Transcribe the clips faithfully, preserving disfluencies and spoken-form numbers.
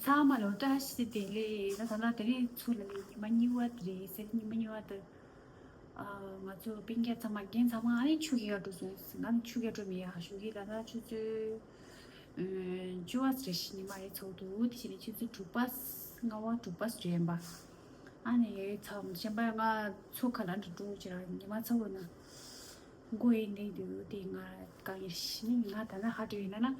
ཚང་མ་ལོ་བཀྲ་ཤིས་བདེ་ལེགས། ད་ད་ལྟ་དེ་རིང་ཚུར་ལ་ཉི་མ་གཉིས་པ་དེ་རེད། གཟའ་ཉི་མ་གཉིས་པ་དེ། ཨ། ང་ཚོ་སྤུན་ཀྱག་ཚང་མ་རྒན་ཚང་མ་ཨ་ནི་ཆུ་རྐྱལ་འགྲོ་སོང་། ང་ནི་ཆུ་རྐྱལ་འགྲོ་མི་ཡག་ཞུ་གི། ད་ལྟ་ཆུ་ཚོད་བཅུ་པ་རེ་བཞིན་ཉི་མ་རེ་ཚོགས་འདུག་དེ་བཞིན་ཆུ་ཚོད་དྲུག་པ། ལྔ་པ་དྲུག་པ་རེད་ཡིན་པ། ཨ་ནི་ཡའི་མཚམས་གཞན་པ་ང་ཚོ་ག་ལ་འགྲོ་འགྲོ་ཅེས་ཉི་མ་ཚ་བོ་ན། མགོ་ཡི་ནས་འདུག་དེ་ང་དཀའ་ངལ་ཞིག་ནི་ང་ད་ལྟ་ཧ་འདྲ་ཡིན་ན་ན།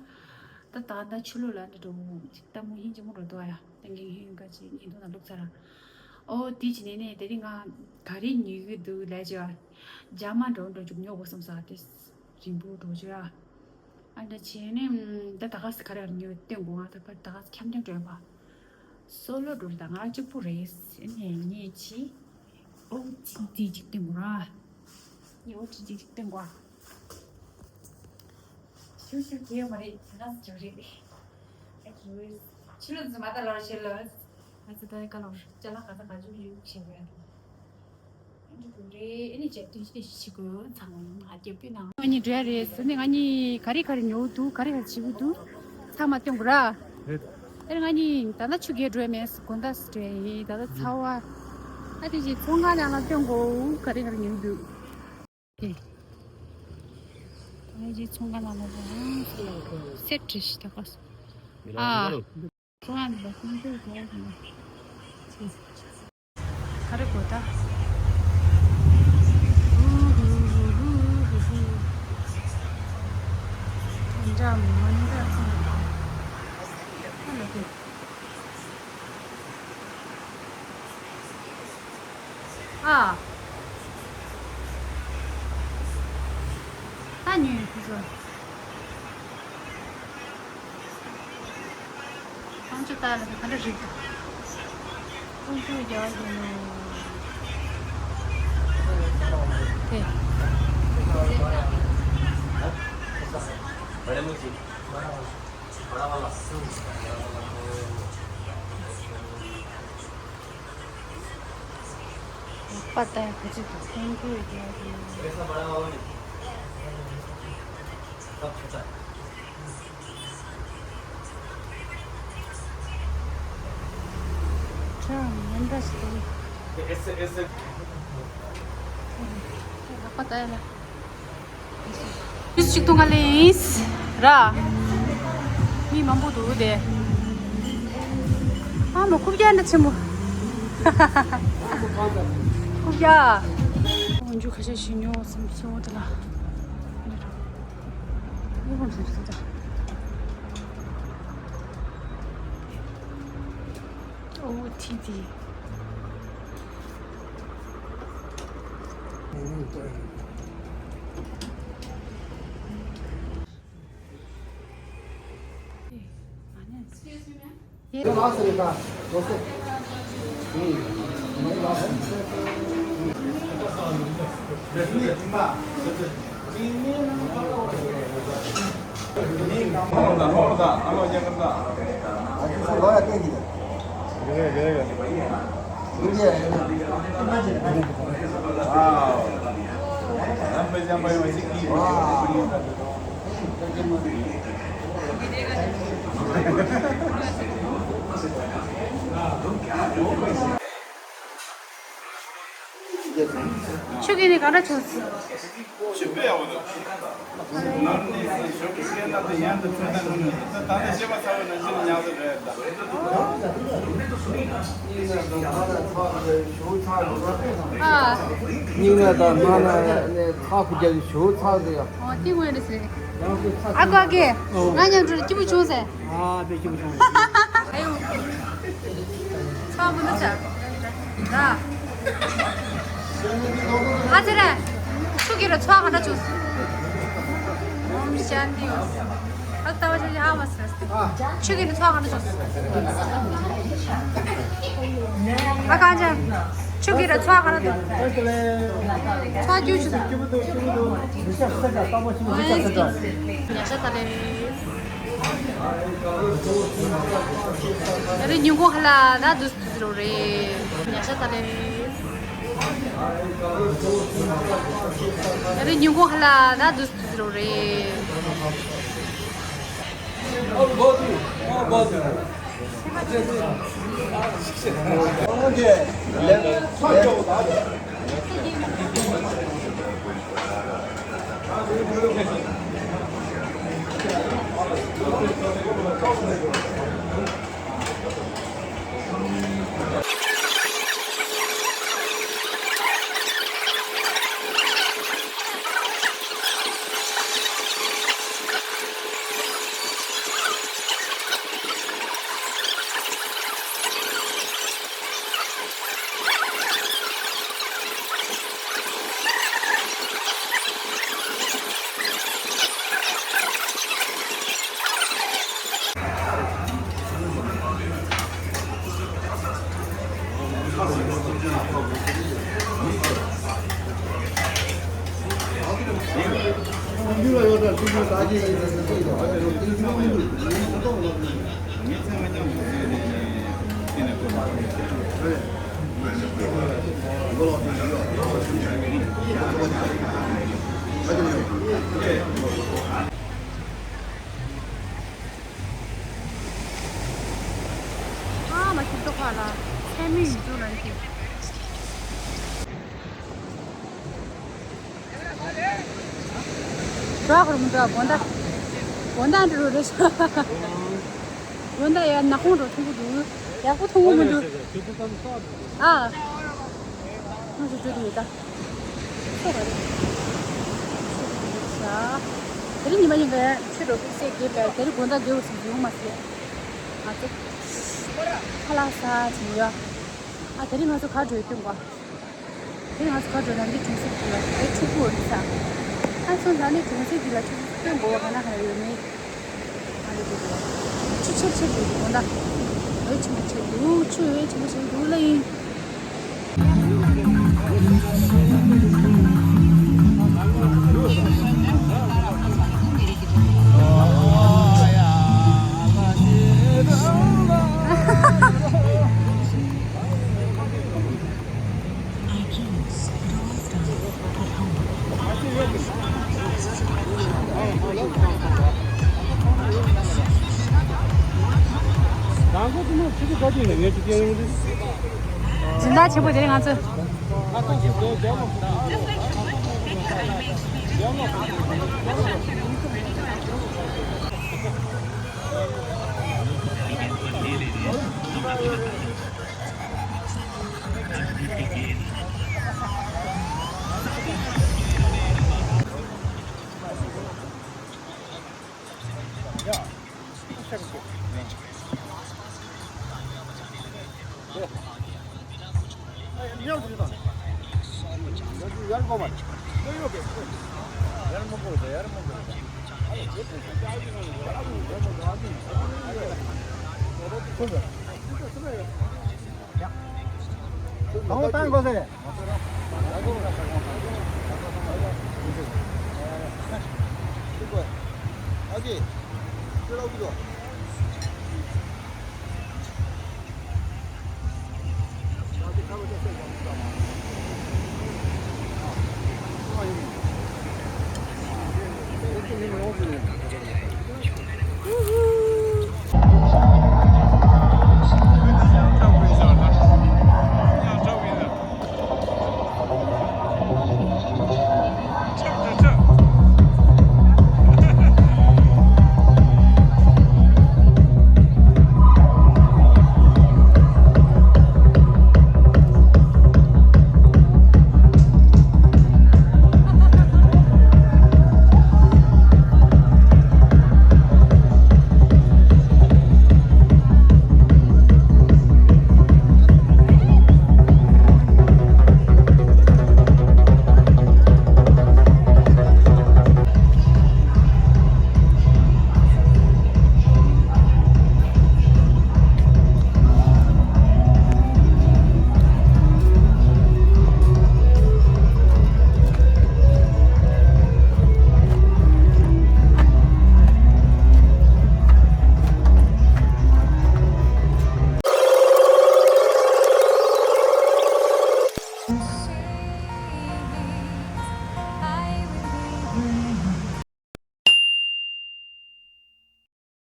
ད་ད་ད་ཆུ་ལོག་ལ་འདྲ་འགྲོ་ཅིག་ལྟད་མོ་ཧིན་ཅི་མོ་འགྲོ་འདུག་ཡ། ད་འགན་ཧིན་ག་ཅིག་ཉིན་ཐོ་ན་ལུག་ཚ་ར། ཨོ་དེ་ཅི་ནས་ནས་དེ་རིང་ང་ག་རེ་ཉོ་གི་འདུག་ལས་ཅི་བ། རྒྱ་མ་འགྲོ་འགྲོ་ཅུག་ཉོ་དགོས་བསམ་ས་དེ། རིང་པོ་འགྲོ་ཅི་ཡ། ཨ་འདྲ་བྱས་ནས་ད་ད་ག་ས་ག་རེ་ཉོ་སྟོན་དགོས། ང་ད་ཕར་ད་ག་ས་འཁྱམ་འཁྱམ་འགྲོ་ཡ་བ། སོ་ལོ་འགྲོ་ད་ང་གཅིག་པུ་རེད་ཟེར་ནས་ཉེས་ཅི། ཨོ་ཙི་ཙི་ཅིག་སྟོན་དགོས་ར། ཉེ་ཨོ་ཙི་ཙི་ཅིག་སྟོན་དགོས། ཤུ་ཤུ་གེ་མ་རེད། ད་ག་ས་ཅོ་རེད། ཨེ་ཀི་ཝེས། ཆི་ལོ་ཟི་མ་ད་ལོ་ཤེ་ལོ། ང་ཚོ་ད་ག་ལོ་ཅ་ལག་ག་ས་ག་ཅུ་ཡུག་ཤེ་གི་ཡ། ཨེ་འདྲ་རེད། ཨེ་ནི་ཅེ་ཏུ་ཤི་ཤི་གོ་ཚང་མ་ཡོང་ང་རྒྱབ་པི་ན། ང་གཉིས་འགྲོ་ཡ་རེད་ཟེར་ནས། ང་གཉིས་ག་རེ་ག་རེ་ཉོ་འདུག་ག་རེ་ག་རེ་བྱེད་གི་འདུག་ཚང་མ་སྟོན་དགོས་ར། རེད། ཨེ་ང་གཉིས་ད་ལྟ་ཆུ་རྐྱལ་འགྲོ་ཡ་མེད། དགོང་དག་སི་འགྲོ་ཡ་ཡིན། ད་ལྟ་ཚ་བ། ཨ་དེ་ཅི་ཚོང་ཁང་ནང་ལ་སྟོན་དགོས། ག་རེ་ག་རེ་ཉོ་འདུག་ཨེ། ད་ཅི་ཚོང་ཁང་ནང་ལ་སེ་ཊི་ཞིག་ད་ག་ས། ཨ། ག་རེ་དགོས་ད། འདྲ་མི་འདྲ་ཚང་མ། ཨ། ད་ཉོས་ཁུ་ཚོ། ཁོང་ཚོ་ལྟ་ལ་ག་འདྲ་རིག་འདུག་ཁོང་ཚོས་རྒྱ་བ་ཡིན་ནོ། དེ། པ་ཏའི་ཁོ་ཚོས་ཁོང་ཚོས་རྒྱ་བ་ཡིན་ནོ། ཁྱོད་མི་འདྲ་ཞིག་རེད། ལག་པ་ལྟ་ཡ་ལ། ཡུས་གཅིག་ཏུ་ང་ལེན་ར། མི་མང་པོ་འདུག་དེ། ཨ་མ་རྐུབ་བཀྱག་འདྲ་ཆེན་པོ། རྐུབ་བཀྱག་འོན་ཆུ་ཁ་ཤས་ཤིག་ཉོ་བསམ་སོང་དེ་ལ། ཉོ་བསམ་སོང་ད། ཨོ་ཐི་ཐི། ཆུ་རྐྱལ་ནི་ག་འདྲ་བྱུང་སོང་། ཆུ་དཔེ་ཡག་པོ་འདུག་ནར་ནི་སི་ཞོགས་ཀྱི་སྐད་ནང་དུ་ཡན་དུ་ཐོན་ན་ངོ་ནས་ད་ད་ལྟ་ཤེས་པ་ཚ་བོ་ནང་བཞིན་ཉག་ཟེར་རེད་ད། ཨ། སྙིང་ནད་དང་སྨན་ནད་ནས་ཚ་ཁུ་རྒྱབ་ཀྱི་ཞུ་ཚ་ཟེར་ཡ། ཨོ་དེ་ངོས་ནས་ཟེར། ཨ་ཁུ་ཨ་ཁེ། ང་མཉམ་དུ་སྐྱིད་པོ་བྱུང་ཟེར། ཨ་དཔེ་སྐྱིད་པོ་བྱུང་། ཨ་ཡོ། ཚོགས་མི་འདུག་ཅག་ད། ཨ་ཙི་རེ། ཆུ་རྐྱལ་ར་ཚོགས་ག་འདྲ་བྱུང་། ཨོམ་ཤཱན་ཏི། ཨ་ལྟ་བ་ཆ་ཆ་ཧ་མ་སི་རེ། ཆུ་རྐྱལ་ར་ཚོགས་ག་འདྲ་བྱུང་། ཨ་ཁ་ཅན། ཆུ་རྐྱལ་ར་ཚོགས་ག་འདྲ་འདུག་ཚོགས་རྒྱུ་ཆུ་ཚོད། ཉ་ཤ་ད་ལེ། ཡ་རེ་ཉིན་གུང་ཧ་ལ་ད་དུས་དུས་རོ་རེད། ཉ་ཤ་ད་ལེ། ཡ་རེ་ཉིན་གུང་ཧ་ལ་ད་དུས་དུས་རོ་རེད། ཨ་མ་ཁྱི་ཏོ་ཁ་ལ་ཚད་མེད་ཡིན་ཚུལ་ལ་འདི། འགྲོ་ཁོར་མི་འགྲོ་དགོན་བདག་དགོན་བདག་འགྲོ་རེ་ཤ། དགོན་བདག་ཡ་ནག་ཁོང་འགྲོ་ཐུང་གི་འདུག་ཡག་པོ་ཐུང་གི་མི་འདུག་ཨ། ང་ཚོ་འགྲོ་དུ་ཡོད་ད། ཚོ་ག་རེ། དེ་རིང་ཉི་མ་ཉིན་ག་ཡ་ཆུ་འགྲོ་ཀུག་སེ་དགེ་བས་དེ་རིང་དགོན་བདག་དགེ་བ་སུ་ཡོང་མ་སྲིད། ང་ཚོ་ཁ་ལག་ཟ་བྱེད་ཡོད། ཨ་དེ་རིང་ང་ཚོ་ག་འགྲོ་ཡོད་སྟོན་གོ། དེ་ང་ཚོ་ག་འགྲོ་ན་འདི་གྲོང་གསེབ་དེ་ལ་དེ་ཕྲུ་གུ་འོང་ས། ཨ་ཚོ་ད་ནི་གྲོང་གསེབ་དེ་ལ་ཕྲུ་གུ་སྟོན་དགོས་པ་ག་ན་ག་ན་ཡོད་མེད། ཨ་རེ་དེ་དེ་ཆུ་ཆེར་ཆེར་འགྲོ་དགོས་ན། འོད་ཆེན་པོ་ཆེ་འདུག་ཆུ་འོད་ཆེན་པོ་ཆེ་འདུག་ལ་ཡིན། སྦྱིན་བདག་ཆེན་པོ་དེ་རིང་ང་ཚོ།